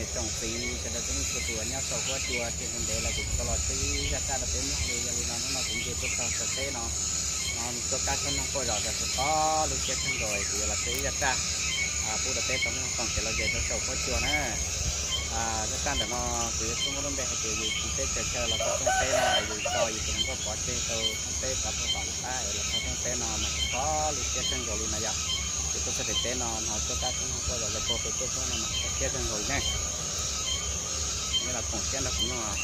Tsoom txiv sawv daws txhua leej txhua tus nyob saum huab cua tiaj ntev los kuv tau los tsheb zaj tsaj rau peb mloog li. Yog li no hnub no kuv nce tuaj txog saum teb no, no tuaj kab tshoob noog quaj zom zaws pub qhov lub siab kawg nkaus kuv yuav los tsheb zaj tsaj pub rau peb tau mloog koom kev lom zem rau saum huab cua na. Zaj tsaj ntawm no kuv yuav tsum muab lub npe hais tias yus tsis teb chaws chaw los txog rooj teb no yus tso yus tus hluas nkauj pov tseg rau rooj teb pov rau tom lub qab es los txog rooj teb no mas qhov lub siab kawg nkaus li no yom. Ces tuaj txog pem teb no mas tuaj kab tshoob noog quaj zom zaws pub peb tej tshoob no mas qhov siab kawg nkaus li ne. Nej los koom siab nrog kuv mloog.